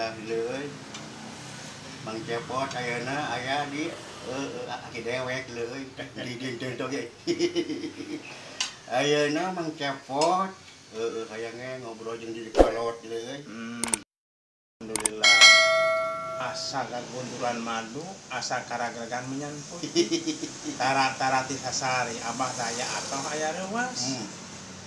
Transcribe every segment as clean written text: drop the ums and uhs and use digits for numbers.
Alhamdulillah leuy. Mang Cepot ayeuna aya di aki dewek leuy di dinten oge. Ayeuna Mang Cepot heueuh hayangnya ngobrol jeung di kolot leuy. Alhamdulillah. Asa gagunduran madu, asa karagregan menyan putih. Tara-tara ti sasari abah teh aya atoh aya reuwas.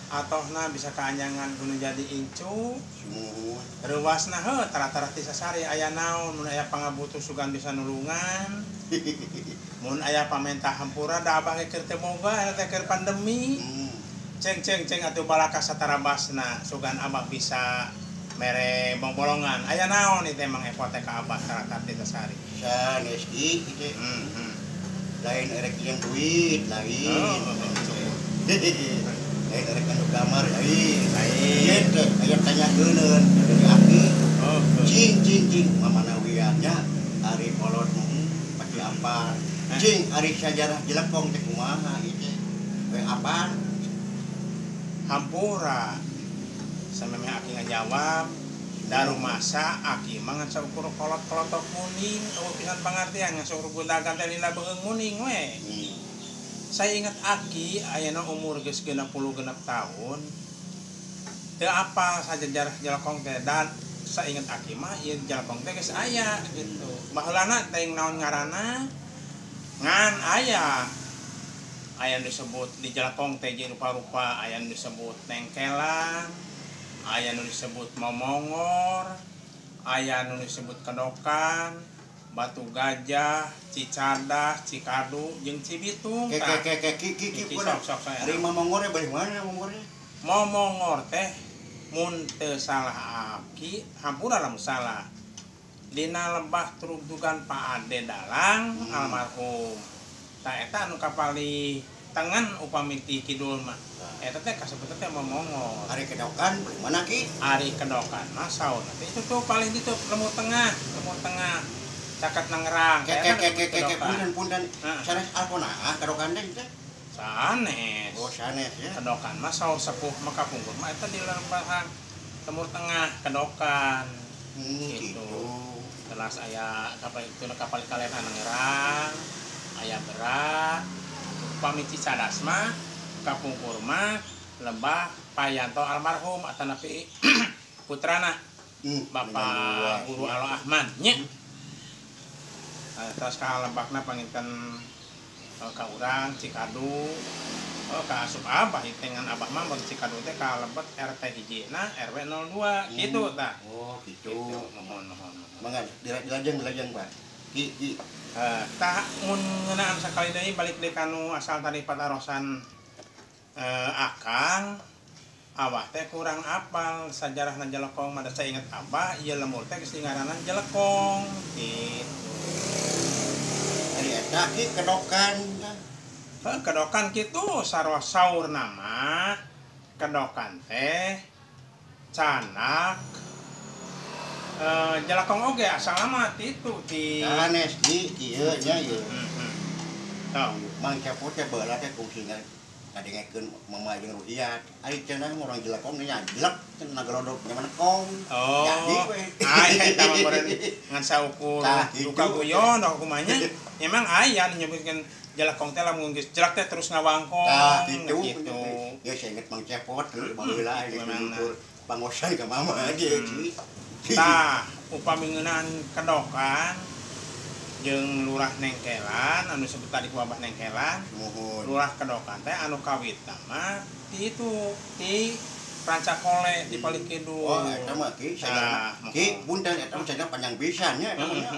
Atohna bisa kaanyangan kudu jadi incu. Sumuhun. Reuwasna heuh tara-tara ti sasari aya naon mun aya pangabutuh sugan bisa nulungan. Mun aya pamenta hampura da abah ge keur teu boga eta teh keur pandemi. Ceng ceng ceng atuh balaka satarabasna sugan abah bisa mere bongbolongan. Aya naon ieu teh Mang Epot teh ka abah tara-tara ti sasari. Sanes ki teh. Lain erek jeung duit, lain. Oh, cukup. Lain erek anu kamar lain. Lain. Ieu teh aya tanyakeun dari aki. Oh, Cing cing cing mamanawiannya ari kolot pasti apal. Cing ari sajarah Jelekong teh kumaha ieu teh? We apal? Hampura. Samemeh aki ngajawab, darumasa aki mah ngan saukur kolot-kolotok kuning, eueuh pisan pangartian ngan saukur gonta-ganti lila beuheung kuning we. Saya ingat aki ayeuna umur geus 66 tahun. Teu apal sajajarah Jelekong teh dan sainget aki mah ieu Jelekong teh geus aya gitu. Baheulana teh naon ngaranna ngan aya. Aya nu disebut di Jelekong teh jeung rupa-rupa, aya nu disebut nengkelan, aya nu disebut momongor, aya nu disebut kedokan, Batu Gajah, Cicadas, Cikadu, jeung Cibitung. Ke Tah. ke ke ke ki ki ki Ki, pun. sok sok saya. Ari mamongor ya balik mana mamongornya? Momongor teh mun teu salah aki, hampura lamun salah. Dina lebah turugdugan Pak Ade Dalang almarhum. Tah eta anu kapali tengen upami ti kidul mah. Eta teh kasebut teh momongor. Ari kedokan balik mana ki? Ari kedokan mah sauna teh itu tuh paling ditu lemur tengah, lemur tengah. Caket Nangerang. Ke ke ke ke ke ke punten punten. Heeh. Sanes alpona ah kedokan teh teh. Sanes. Oh sanes ya. Kedokan mah saur sepuh mah kapungkur mah eta di lembahan lemur tengah kedokan. Gitu. Gitu. Telas aya kapal itu kapal kalian Nangerang, aya berat. Upami Cicadas mah kapungkur mah lebah Payanto almarhum atanapi putrana Bapak Guru Alo Ahmad nya. Terus ka lebakna panginten ka urang Cikadu. Oh ka asup abah ieu teh ngan abah mah bang Cikadu teh ka lebet RT hiji na RW 02 gitu tah. Oh gitu. Gitu, mohon mohon. Mangga dilajeng dilajeng Pak. Ki ki. Tah mun ngeunaan sakali deui balik deui kanu asal tadi patarosan akang abah teh kurang apal sajarahna Jelekong mah da sainget abah ieu lemur teh geus dingaranan Jelekong gitu. Ari eta ki kedokan tah. Heuh kedokan kitu sarua saurna mah kedokan teh canak Jelekong oge asalna mah ti itu ti Sanes ki kieu nya ieu. Tah. Mang Cepot teh baheula teh kungsi ngadengekeun mama jeung Ruhiat. Ari cenah urang Jelekong nya jelek cenah gelodok nya menekong. Oh. Jadi we. Aya eta mah meureun ngan saukur Tah, gitu. duka guyon da kumanya. Emang aya nu nyebutkeun Jelekong teh lamun geus jelek teh terus ngawangkong Tah gitu. gitu. Ya saya inget Mang Cepot baheula Gitu geus memangna. tutur pangosan ka mama ge ki. Tah, upami ngeunaan kedokan jeung lurah Nengkelan anu disebut tadi ku Abah Nengkelan, Muhun. lurah kedokan teh anu kawitna mah ti itu ti Rancakole di paling kidul. Oh, eta mah ki sajarah. Tah, Ki muhun. punten eta mah sajarah panjang pisan nya eta mah nya.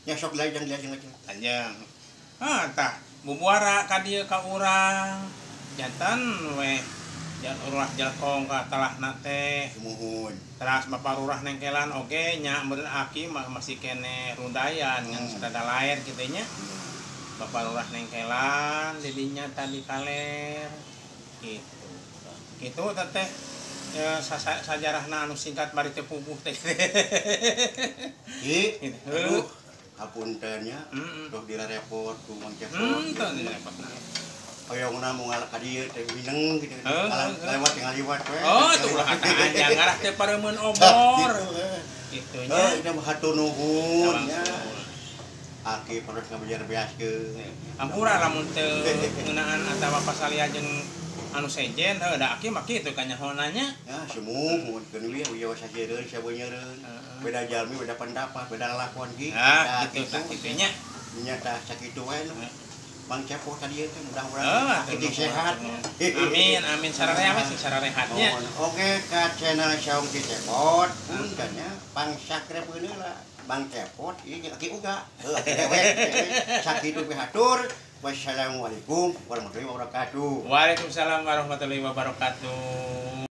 Nya sok lajeng lajeng aja. Panjang. Ah, tah bubuara ka dieu ka urang. Janten we lurah Jelekong ka talahna teh. Muhun. Teras Bapak Lurah Nengkelan oge nya meureun aki mah masih keneh rundayan ngan sadada laer kitu nya. Bapak Lurah Nengkelan didinya tadi kaler gitu. Kitu teh ya, sajarahna anu singkat bari teu puguh teh. Ki, Gitu. aduh, hapunten nya. Duh dirarepot ku Mang Cepot. Teu direpotna. Hoyongna moal ka dieu teh mineng gitu. Heuh, heuh. Lewat tinggal liwat we. Oh, tuh ulah kata anjang ngarah teh pareumeun obor. Gitu, eh. Kitu nya. Heuh, hatur nuhun nya. Aki perlu ngabejar-beaskeun. Ampura lamun teu ngeunaan atawa pasalia jeung anu sejen heuh da aki mah kitu kanyahona nya. Ya, sumuhun keun we wieu sasiereun sabeunyereun. Beda jalmi, beda pendapat, beda lalakon gi. Ah, kitu tah kitu nya. Nya tah sakitu wae nu. Mang Cepot tadi teh mudah-mudahan aki sehat. Amin, amin sararea we sing sararehat nya. Oke, ka channel Saung Si Cepot punten nya pang subscribe heula. Bang Cepot ieu jeung aki uga. Heuh, aki dewek. Sakitu pihatur. Wassalamualaikum warahmatullahi wabarakatuh. Waalaikumsalam warahmatullahi wabarakatuh.